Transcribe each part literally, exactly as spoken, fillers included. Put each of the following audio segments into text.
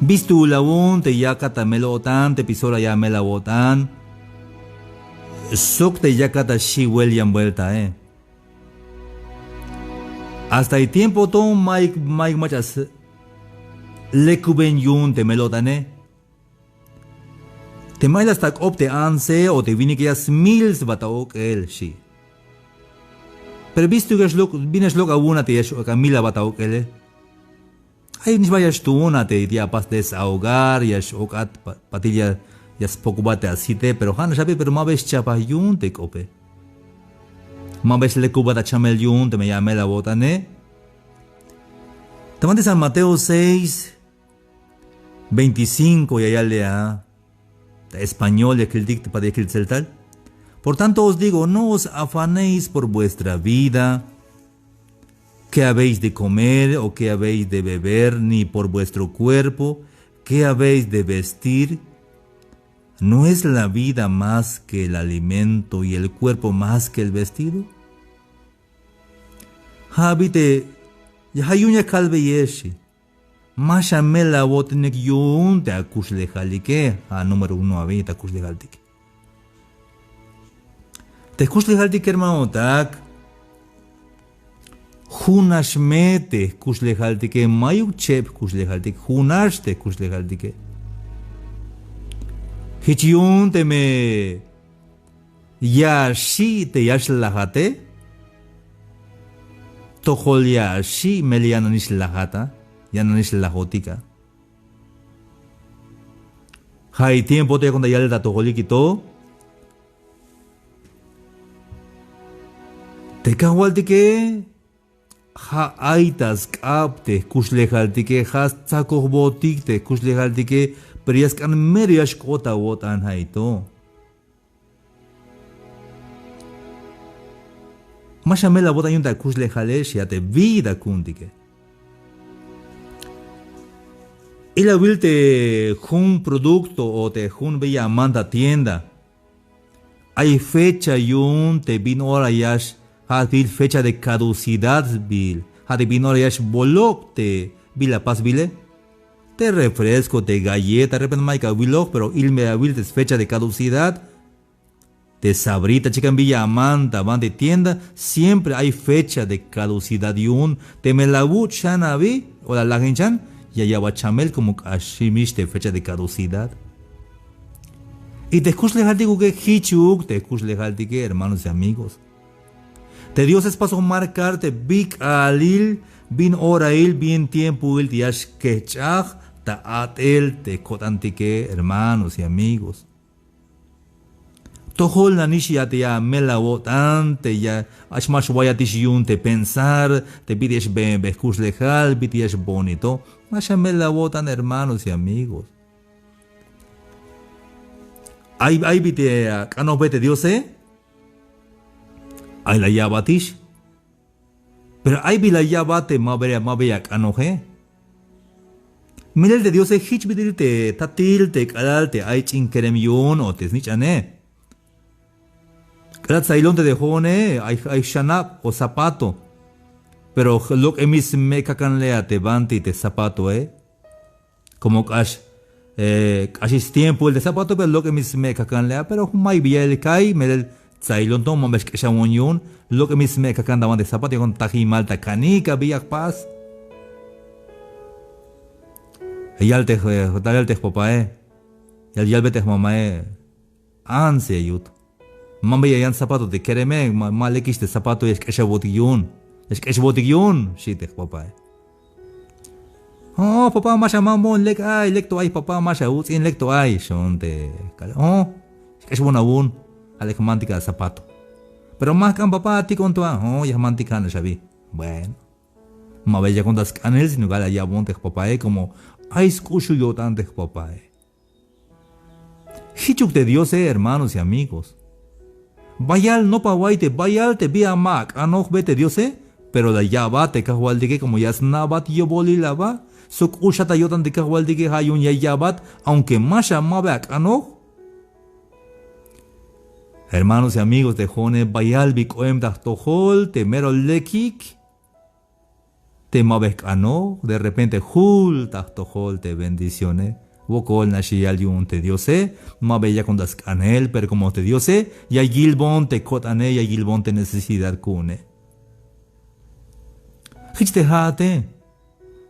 Bistul awu'un te yakat ta mel-o'tan, te pisora ya mel awo'tan. Sok te yakat ta xiwel yan bueltae. Hasta ay tiempo to mayuk, mayuk mach'a slekuben yu'un te mel-o'tane. Teme ay la sta k'op te anse o te winike ya smil sba ta ok'el, xi. Pero bistuk ya xlok', bin ya xlok' awu'un a te ya x-ok'amil aba ta ok'ele. Ay nix ba ya xtuun a te ya apas desahogar, ya x-ok'at pa-, patil ya, ya spokbat te asite, pero ja'nax abi, pero ma ba xchapaj yu'un te k'ope. Ma ba xlekubat a chamel yu'un teme ya mel awo'tane. Ta banti San Mateo seis, veinticinco ya yal a, ta español ya kiltik, ta patil ya kil tseltal. Por tanto os digo, no os afanéis por vuestra vida, qué habéis de comer o qué habéis de beber, ni por vuestro cuerpo, qué habéis de vestir. ¿No es la vida más que el alimento y el cuerpo más que el vestido? Ja' abi te, ja' yu'un ya kalbeyex, xi. Ma xamel awo'tanik yu'un te akuxlejalike, ja' número uno abi ta kuxlejaltik. Te jkuxlejaltik, hermanotak, junax me te jkuxlejaltike, mayuk cheb jkuxlejaltik, junax te jkuxlejaltike. Jich yu'un teme ya axi' te ya xlajate, tojol ya axi' melel ya nanix lajat a, ya nanix lajotik a. Ja' ay tiempo to yakon ta yalel ta tojoliki to. Te kajwaltike ja' ay ta sk'ab te jkuxlejaltike, ja' stsakojbotik te jkuxlejaltike, pero ya sk'an mero ya xk'ot awo'tan ja'i to. Ma xamel awo'tan yu'un ta kuxlejale, xi, a te vida ku'untike. Ilawil te jun producto o te jun bi ya amant ta tienda. Ay fecha yu'un te bin ora ya x-, ja' te fecha de caducidad sbiil. Ja' te bin ora ya xbolok' te bila pasbile. Te refresco, te galleta, repente mayuk awiloj, pero ilme awil te sfecha de caducidad. Te sabrita chikan bi ya amant ta banti tienda, siempre ay fecha de caducidad yu'un. Teme la awuch' xan abi o la alajin xan, ya ya'bat chamel como k'axemix te fecha de caducidad. Y te jkuxlejaltik uke jichuk te jkuxlejaltike, hermanos y amigos. Te Diose spasoj marcar te bi k'aalil, bin orail, bin tiempoil te ya xkejch'aj ta a'tel te ko'tantike, hermanos y amigos. Tojol nanix ya te ya mel awo'tan, te ya, ach ma xwayatix yu'un te pensar te bit'il ya xbeenbe jkuxlejal, bit'il ya xbooni to. Ma xamel awo'tan, hermanos y amigos. Ay, ay bit'il ak'anojbe te Diose, ay la ya'batix. Pero ay bi la ya'bat te maba, maba ya ak'anoje. Melel te Diose jich bit'il te tatil te k'alal te ay ch'in kerem yu'un o te snich'ane. K'alal tsailon te jo'one, ay, ay xanab o zapato. Pero lok'emix sme' kakan le' a te banti te zapatoe. Como k'ax, eh, k'axix stiempoil te zapato, pero lok'emix sme' kakan le' a, pero mayuk bi ya'el ka'iy, melel tsailon to, maba xk'exawon yu'un, lok'emix sme' kakan ta banti te zapato, yakon tajimal ta kanik a bi ya jpas. Yal te, eh, yal te jpapae, yal, yalbe te jmamae, ansia yut. Maba ya yan zapato te kereme, ma, ma lekix te zapato, ya xk'exawotik yu'un. Ya xk'exawotik yu'un, xi te jpapae. O, papa, ma xamambon, lek ay, lek to ay, papa, ma xauts'in, lek to ay, xon te kale. O, xk'exbon awu'un, ja' lek jmantik a zapato. Pero ma jk'an, papa, atik'on to a. O, ya jmantik, ja'nax abi. Bueno. Maba ya yakon ta sk'anel, sino que ja' la ya'bon te jpapae, como ay sk'uxul yo'tan te jpapae. Jichuk te Diose, hermanos y amigos. Bayal nopawaiy te bayal te bi a ma ak'anojbe te Diose, pero la ya'bat te Kajwaltike como ya sna'bat yobolil aba, sok k'uxat ta yo'tan te Kajwaltike, ja' yu'un ya ya'bat, aunque ma xamabe ak'anoj. Hermanos y amigos, te jo'one bayal bi k'oem ta jtojol te mero lekik. Te ma ba jk'anoj, de repente jul ta jtojol te bendicione. Wokol nax ya yal yu'un te Diose, ma ba yakon ta sk'anel, pero como te Diose ya yilbon te ko'tane, ya yilbon te necesidad ku'une. Jich te ja'ate,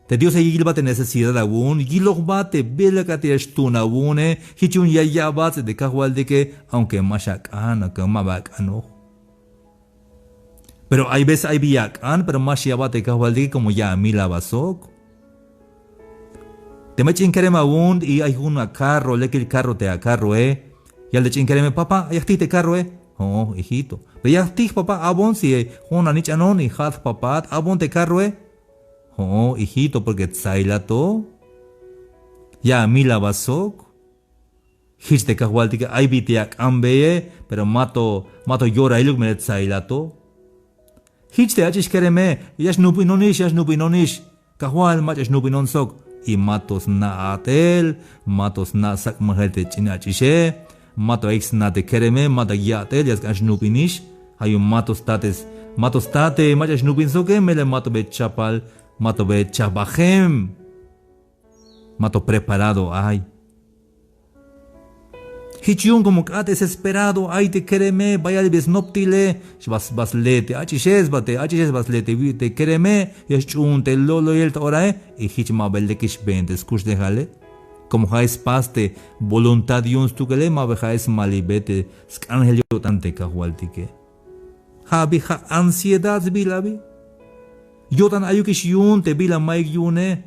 te Diose ya yilbat te necesidad awu'un, yilojbat te bila k'ax te ya xtuun awu'une. Jich yu'un ya ya'bat te Kajwaltike, aunque ma xak'an, aunque ma ba ak'anoj. Pero hay veces ay bi ya ak'an, pero ma xya'bat te Kajwaltike como ya amil aba sok. Teme ch'in kerem awu'un y ay jun acarro, lekil carro te acarroe. Yal te ch'in kereme: "Papá, ya jtij te carroe." "Jo'o, hijito." "Pero ya jtij, papá." "Abon, si jo'on anich'anon y ja'at jpapaat, abon te carroe." "Jo'o, hijito, porque tsailato. Ya amil aba sok." Jich te Kajwaltike, ay bi te ya ak'anbeye, pero mato, mato yorailuk, melel tsailato. Jich te ach'ix kereme: "Ya xnupinonix, ya xnupinonix." "Kajwal, mach'a xnupinon sok." Y mato sna' a'tel, mato sna' sak'majel te ch'in ach'ixe, mato ayuk sna' te kereme, mato ya'tel, ya sk'an xnupinix. Ja' yu'un mato state, mato state mach'a xnupin soke, melel mato ba chapal, mato ba chajbajem. Mato preparado ay. Jich yu'un como k'ax desesperado ay te kereme, bayal bi snoptile, ba, ba sle te ach'ixe, ba te ach'ixe ba sle te wi-, te kereme, ya xch'uun te lo'loyel ta orae, y jich ma ba lekix been te skuxlejale. Como ja' spas te voluntad yu'un stukele, ma ba ja' smalibe te sk'anjel yo'tan te Kajwaltike. Ja' abi ja' ansiedad sbiil abi. Yo'tan ayukix yu'un te bila ma'yuk yu'une.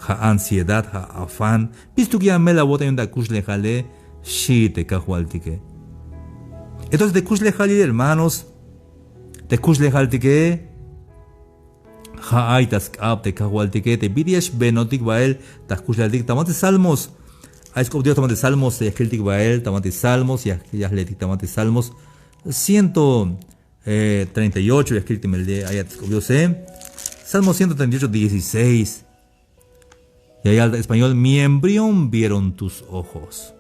Ja' ansiedad, ja' afán. Bistuk ya mel awo'tan yu'un ta kuxlejale, xi te Kajwaltike. Entonces te kuxlejalil, hermanos, te kuxlejaltike, ja' ay ta sk'ab te Kajwaltike te bit'il ya xbeenotik bael ta jkuxlejaltik. Ta banti Salmos, ay sk'op Dios ta banti Salmos, ya kiltik bael ta banti Salmos, ya, ya jletik ta banti Salmos ciento, eh, treinta y ocho, ya kiltik melel ayat sk'op Diose. Salmo ciento treinta y ocho, dieciséis. Ya yal ta español: "Mi embrión vieron tus ojos,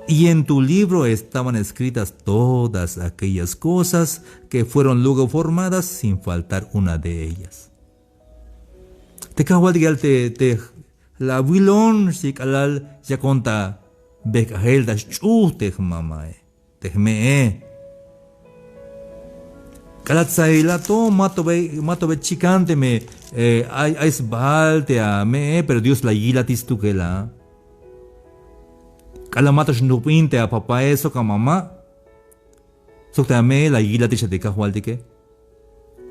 y en tu libro estaban escritas todas aquellas cosas que fueron luego formadas, sin faltar una de ellas." Te Kajwaltik yal te, te la awilon, xi, k'alal yakon ta bejk'ajel ta xch'uj te jmamae, te jme'e. K'alal tsailato, mato ba, mato ba chikan teme, eh, ay, ay sbajal te ame'e, pero Dios la yilatix stukel a. K'alal mato xnupin te apapae sok amama, sok te ame'e, la yilatix a te Kajwaltike.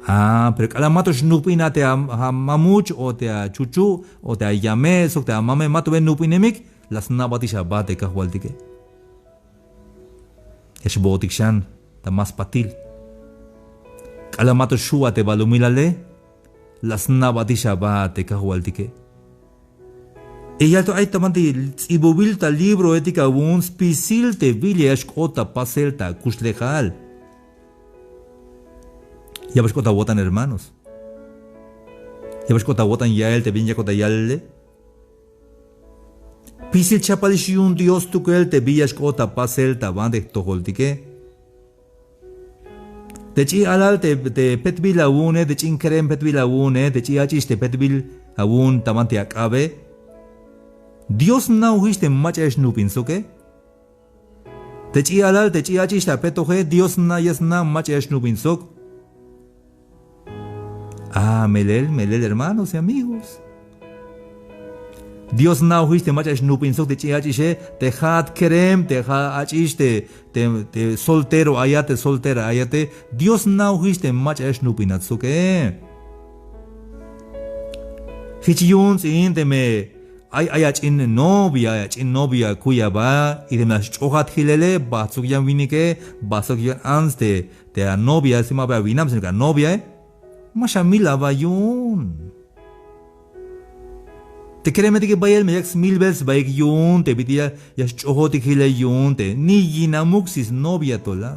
Ah, pero k'alal mato xnupin a te a, amamuch o te achuchu' o te ayame sok te amame, mato ba nupinemik, la sna'batix aba te Kajwaltike. Ya xbootik xan ta más patil. K'alal mato xju' a te balumilale, la sna'batix aba te Kajwaltike. Y yal to ay ta banti ts'ibubil ta libroetik awu'un spisil te bila ya xk'ot ta pasel ta akuxlejal. Ya bal xk'ot awo'tan, hermanos. Ya bal xk'ot awo'tan ya'el te bin yakon ta yalele. Spisil chapalix yu'un Dios stukel te bila ya xk'ot ta pasel ta banti jtojoltike. Te ch'i alal te, te petbil awu'une, te ch'in kerem petbil awu'une, te ch'i ach'ix te petbil awu'un ta banti ak'abe. Dios sna'ojix te mach'a ya xnupin soke. Te ch'i alal, te ch'i ach'ix ta petoje, Dios sna', ya sna' mach'a ya xnupin sok. Ah, melel, melel, hermanos y amigos. Dios sna'ojix te mach'a ya xnupin sok te ch'i ach'ixe, te ja'at kerem, te ja'at ach'ix, te, te, te soltero ayat, te soltera ayate. Dios sna'ojix te mach'a ya xnupinat soke. Jich yu'un ts'in teme ay, ay ach'in novia, ay ach'in novia kuy aba, y teme la sch'ojat jilele, bajt sok yan winike, bajt sok yan ants te, te anovia, si ma ba awinam, sino que anoviae, ma xamil aba yu'un. Te keremetike bayel me yak smilbel sbaik yu'un te bit'il ya, ya sch'ojotik jilel yu'un te ni yinamuk, si snovia to la.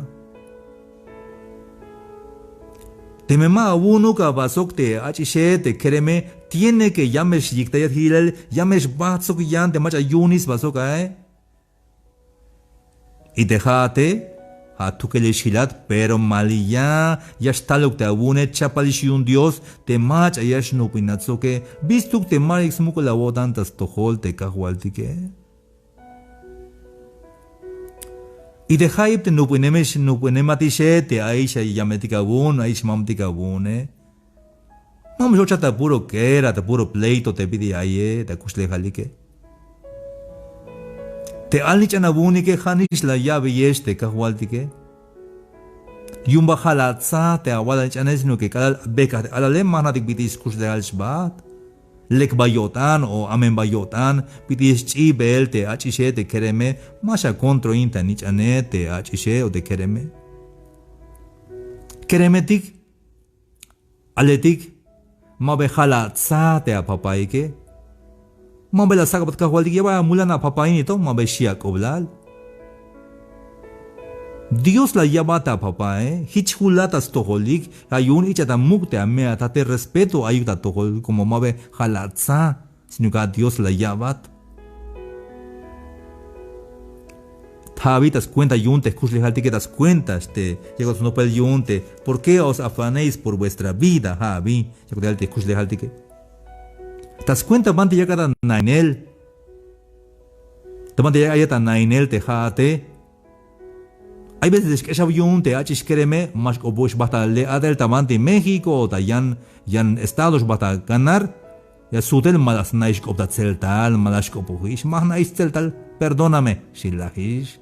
Teme ma awu'unuk aba sok te ach'ixe, te kereme, tiene que ya me xyiktayat jilel, ya me xbajt sok yan te mach'a yu'unix sba sok ae. Y te ja'ate, Ja' atukelix jilat, pero maliya, ya xtaluk te awu'une, chapalix yu'un Dios te mach'a ya xnupinat soke. Bistuk te ma'yuk smuk'ul awo'tan ta stojol te Kajwaltike. Y te ja'ib te nupinemex, nupinematixe te ayix yametik awu'un, ayix mamtik awu'une. Ma me xochat ta puro kera, ta puro pleito te bit'il aye ta kuxlejalike. Te alnich'an awu'unike ja'nix la ya'beyex te Kajwaltike. Yu'un ba ja' la atsa te awal alnich'ane, sino que k'alal bejk'aj te alale, ma jna'tik bit'il skuxlejal xbaat. Lek ba yo'tan o amen ba yo'tan, bit'il xch'ibel te ach'ixe, te kereme, ma xakontroin te anich'ane, te ach'ixe o te kereme. Keremetik, aletik, ma ba ja' la atsa te apapaike. Ma ba la sak'bat Kajwaltik, ya ba amulan apapaini to, ma ba xi' ak'oblal. Dios la ya'bat ta apapae, jich julat ta stojolik, ja' yu'un ich'a ta muk' te ame' atate, respeto ayuk ta tojol, como ma ba ja' la atsa, sino que a Dios la ya'bat. Ja' abi ta skuenta yu'un te jkuxlejaltike, ta skuenta, este, yak'ot snopel yu'un te, ¿por qué os afanéis por vuestra vida? Ja' abi yak'ot yal te jkuxlejaltike. Ta skuenta banti yak'at ta nainel. Ta banti yak'at ta nainel te ja'ate. Hay veces te xk'exaw yu'un te ach'ix kereme, ma xk'opoj xbaat ta le' a'tel ta banti México o ta yan, yan estado xbaat ta ganar. Ya sutel ma la sna'ix xk'op ta tseltal, ma la xk'opojix, ma jna'ix tseltal, perdóname, xi lajix.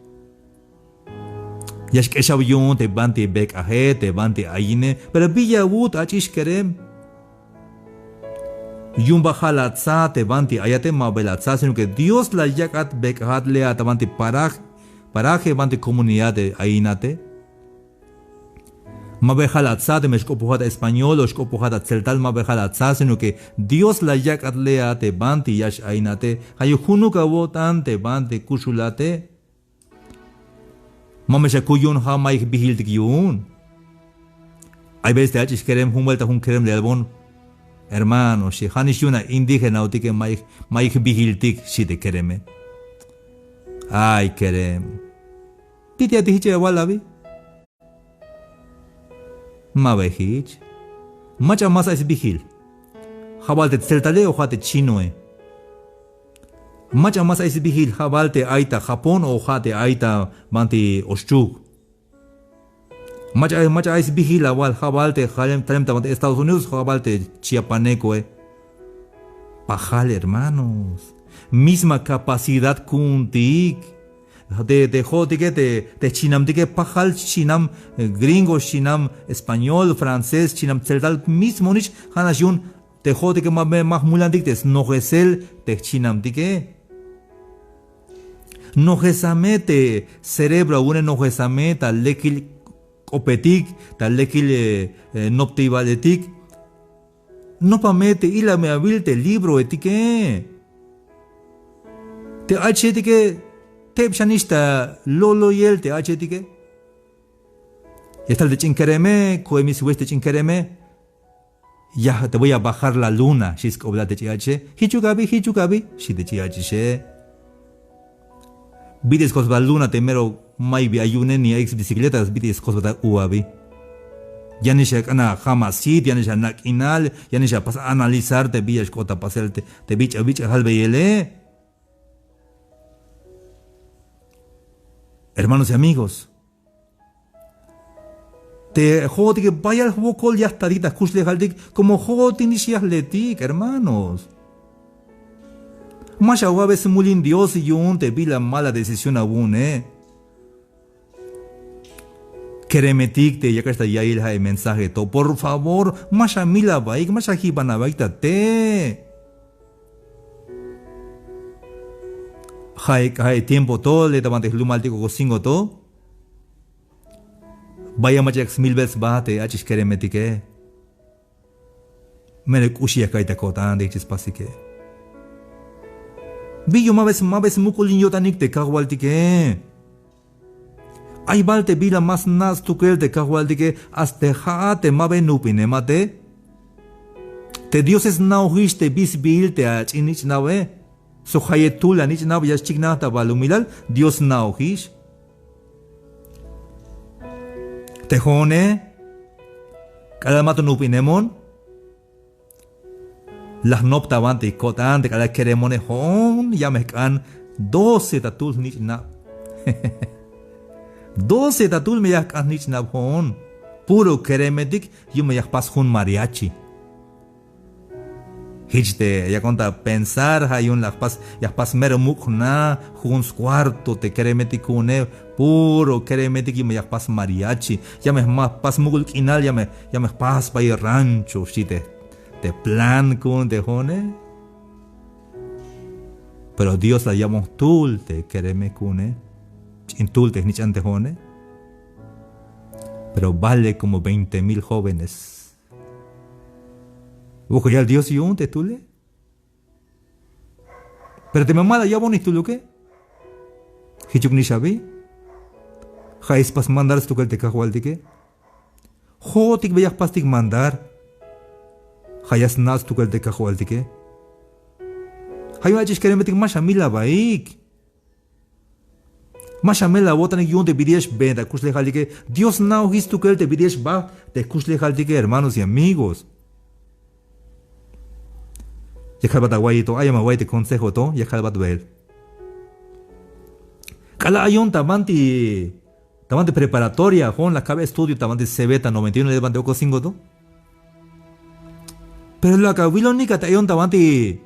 Ya xk'exaw yu'un te banti bejk'aje, te banti ayine, pero bi ya awut ach'ix kerem. Yu'un ba ja' la atsa te banti ayate, ma ba la atsa, sino que Dios la yak'at bejk'ajat le' a ta banti paraje, paraje, banti comunidad te ayinate. Ma ba ja' la atsa teme xk'opojat ta español o xk'opojat ta tseltal, ma ba ja' la atsa, sino que Dios la yak'at le' a te banti ya x-ayinate. Ja' yu'un junuk awo'tan te banti kuxulate. Ma me xakuy yu'un, ja' mayuk bijiltik yu'un. Hay veces te ach'ix kerem, jun buelta jun kerem la yalbon: Hermano, xi, ja'nix yu'un a indígenaotike, mayuk, mayuk bijiltik, xi te kereme. Ay kerem, ¿bit'il ya te jich awal abi? Ma ba jich. Mach'a más ay sbijil, ja' bal te tseltale o ja' te chinoe. Mach'a más ay sbijil, ja' bal te ay ta Japón o ja' te ay ta banti Oxchuc. Mach'a, mach'a ay sbijil awal, ja' bal te talem, talem ta banti Estados Unidos, ja' bal te chiapanecoe. Pajal, hermanos. Misma capacidad ku'untik. Te, te jo'otike, te, te jchinamtike, pajal jchinam, eh, gringo, jchinam español, francés, jchinam tseltal, mismo nix, ja'nax yu'un te jo'otike ma, ma jmulantik te snojesel te jchinamtike. Nojesame te cerebro awu'une, nojesame ta lekil k'opetik, ta lekil, eh, eh, noptibaletik. Nopame te ilame awil te libroetike. Te ach'ixetike teb xanix ta lo'loyel te ach'ixetike. Ya xtal te ch'in kereme, ko'emix swex te ch'in kereme. Ya te voy a bajar la luna, xi sk'oblal te ch'i ach'ixe. Jichuk abi, jichuk abi, xi te ch'i ach'ixe. Bit'il sk'oblal luna te mero mayuk bi ay yu'une, ni ayuk sbicicleta, bit'il sk'oblal ta u abi. Yanix ak'an ajam asit, yanix anak' k'inal, yanix apas analizar te bi ya xk'ot ta pasel te, te bich'a, bich'a jalbeyele. Hermanos y amigos, te jo'otike bayal jwokol ya jtatik ta jkuxlejaltik, como jo'otik nix ya jletik, hermanos. Ma xawa'be smulin Dios yu'un te bila mala decisión awu'une. Keremetik te yak'ax ta ya'iyel ja' e mensaje to, por favor, ma xamil abaik, ma xajiban abaik ta te'. Ja' e, ja' e tiempo to le' ta banti jlumaltik Ocosingo to. Bayal mach'a yak smilbel sba te ach'ix keremetike. Mero k'ux ya ka'iy ta ko'tan te jich spasike. Bi yu'un ma ba, ma ba smuk'ulin yo'tanik te Kajwaltike. Ay bal te bila ma sna' stukel te Kajwaltike, hasta ja'at te ma ba nupinemate. Te Diose sna'ojix te bi sbiil te ach'in ich'nabe. Sok jayeb tul anich'nab ya xchiknaj ta balumilal, Dios sna'ojix. Te jo'one, k'alal ma to nujp'inemon, la jnop ta banti ko'tan te k'alal keremone. Jo'on ya me jk'an doce ta tul jnich'nab. Doce ta tul me ya jk'an jnich'nab jo'on. Puro keremetik yu'un me ya jpas jun mariachi. Jich te yakon ta pensar, ja' yu'un la jpas, ya jpas mero muk' jna, jun scuarto te keremetik ku'une, puro keremetik yu'un me ya jpas mariachi, ya me jpas muk'ul k'inal, ya me, ya me jpas bayel rancho, xchi te, te plan ku'un te jo'one. Pero Dios la yabon jtul te kereme ku'une, ch'in jtul te jnich'an te jo'one. Pero vale como veinte mil jóvenes. Wokol yal Dios yu'un te jtule. Pero teme ma la yabon jtuluke, jichuk nix abi. Ja' ya spas mandar stukel te Kajwaltike. Jo'otik ba ya jpastik mandar. Ja' ya sna' stukel te Kajwaltike. Ja' yu'un ach'ix keremetik ma xamil abaik. Ma xamel awo'tanik yu'un te bit'il ya xbeen ta jkuxlejaltike. Dios sna'ojix stukel te bit'il ya xbajt te jkuxlejaltike, hermanos y amigos. Ya kalbat awa'iy to, ay ma awa'iy te consejo to, ya kalbat beel. K'alal ayon ta banti, ta banti preparatoria, jo'on la kabe estudio ta banti Cebeta noventa y uno, le banti Ocosingo to. Pero la kawilonik a te ayon ta banti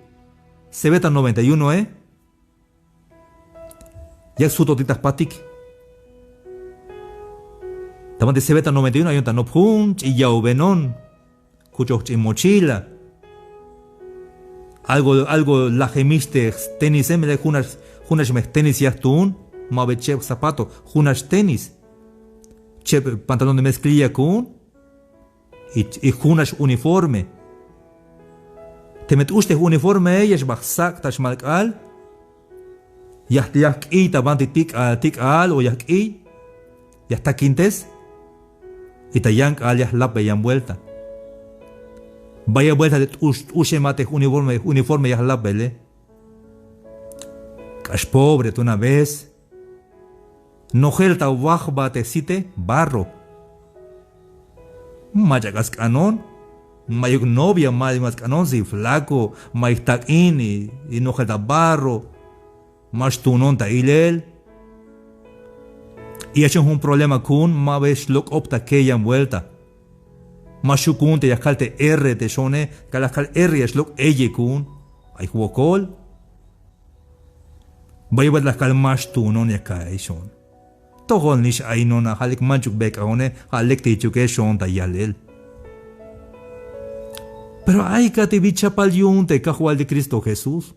Cebeta noventa y uno, eh. Yak sjutotik ta jpatik. Ta banti Cebeta noventa y uno ayon ta nop jun ch'in ya'ubenon. Kuchoj ch'in mochila. Algo, algo lajemix te tenise, melel junax, junax me jtenis ya jtuun. Ma ba cheb zapato, junax tenis. Cheb pantalón de mezclilla ku'un. Y, y junax uniforme. Teme t'ux te uniforme, ya xba jsak' ta xmal k'aal. Ya, ya jk'iy ta banti tik' k'aal, tik' k'aal o ya jk'iy. Ya jtakintes. Y ta yan k'aal ya jlapbe yan vuelta. Bayel vuelta te t'ux, t'uxema te uniforme, uniforme ya jlapbele. K'ax pobre te una vez. Nojel ta wajba te site barro. Mach'a k'ax sk'anon. Mayuk novia, mayuk sk'anon, si flaco, mayuk jtak'in, y, y nojel ta barro. Ma xtuunon ta ilel. Y ya xch'uun jun problema ku'un, ma ba xlok'op ta ke yan vuelta. Ma xju' ku'un te ya kal te R te xo'one, k'alal ya kal R ya xlok' eye ku'un. Ay jwokol. Bayel vuelta la kal ma xtuunon ya ka'iy xo'on. Tojol nix ayinon a ja' lek manchuk bek'ajone, ja' lek te jichuke xo'on ta yalel. Pero ay ka te bi chapal yu'un te Kajwaltik Cristo Jesús.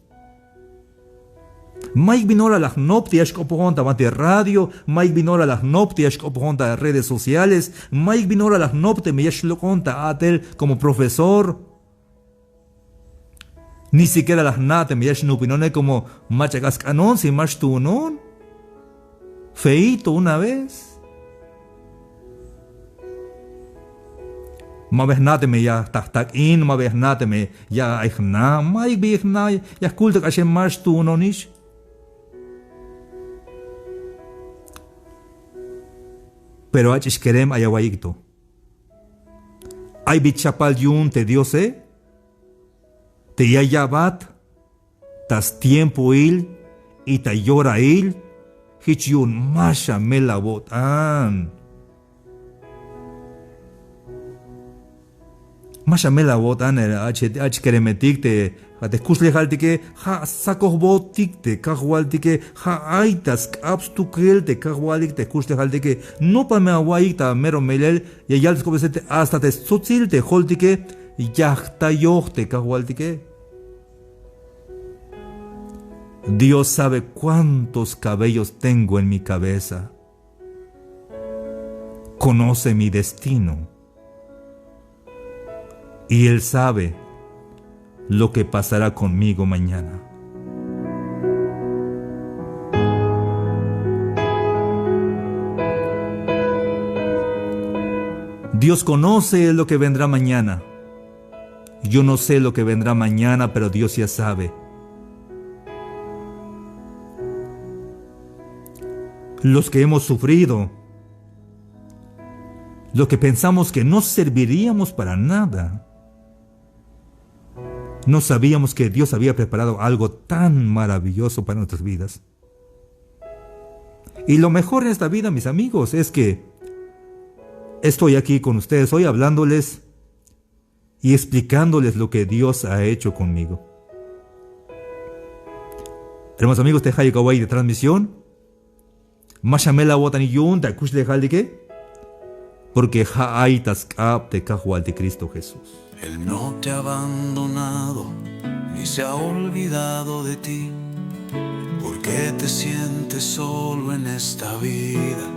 Mayuk bin ora la jnop te ya xk'opojon ta banti radio, mayuk bin ora la jnop te ya xk'opojon ta redes sociales, mayuk bin ora la jnop teme ya xlok'on ta a'tel como profesor. Ni siquiera la jna' teme ya xnupinone como mach'a k'ax sk'anon si ma xtuunon. Feíto una vez. Ma ba jna' teme ya ta jtak'in, ma ba jna' teme ya ay jna', mayuk bi jna', ya jkul ta k'axem ma xtuunonix. Pero ach'ix kerem ay awa'iyik to. Ay bi chapal yu'un te Diose. Te ya ya'bat ta stiempoil y ta yorail, jich yu'un ma xamel awo'tan. Ma xamel awo'tan, eh, ach, ach keremetik te, ja' te jkuxlejaltike, ja' sakojbotik te Kajwaltike, ja' ay ta sk'ab stukel te Kajwaltik te jkuxlejaltike. Nopa me awa'iyik ta mero melel, ya yal te sk'oplesel te hasta te stsotsil te joltike ya jtayoj te Kajwaltike. Dios sabe cuántos cabellos tengo en mi cabeza. Conoce mi destino. Y Él sabe lo que pasará conmigo mañana. Dios conoce lo que vendrá mañana. Yo no sé lo que vendrá mañana, pero Dios ya sabe. Los que hemos sufrido, lo que pensamos que no serviríamos para nada, no sabíamos que Dios había preparado algo tan maravilloso para nuestras vidas. Y lo mejor en esta vida, mis amigos, es que estoy aquí con ustedes hoy hablándoles y explicándoles lo que Dios ha hecho conmigo. Hermanos, amigos, te jayuk away de transmisión. Ma xamel awo'tan yu'un te akuxlejaltike, porque ja' ay ta sk'ab te Kajwaltik Cristo Jesús. Él no te ha abandonado ni se ha olvidado de ti. ¿Por qué te sientes solo en esta vida?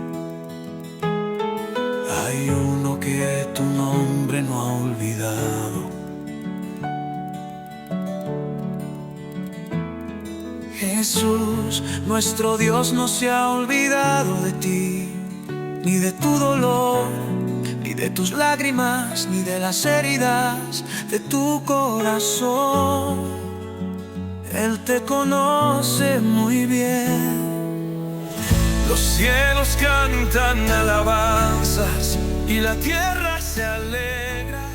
Hay uno que tu nombre no ha olvidado. Jesús, nuestro Dios no se ha olvidado de ti, ni de tu dolor, ni de tus lágrimas, ni de las heridas de tu corazón. Él te conoce muy bien. Los cielos cantan alabanzas y la tierra se alegra.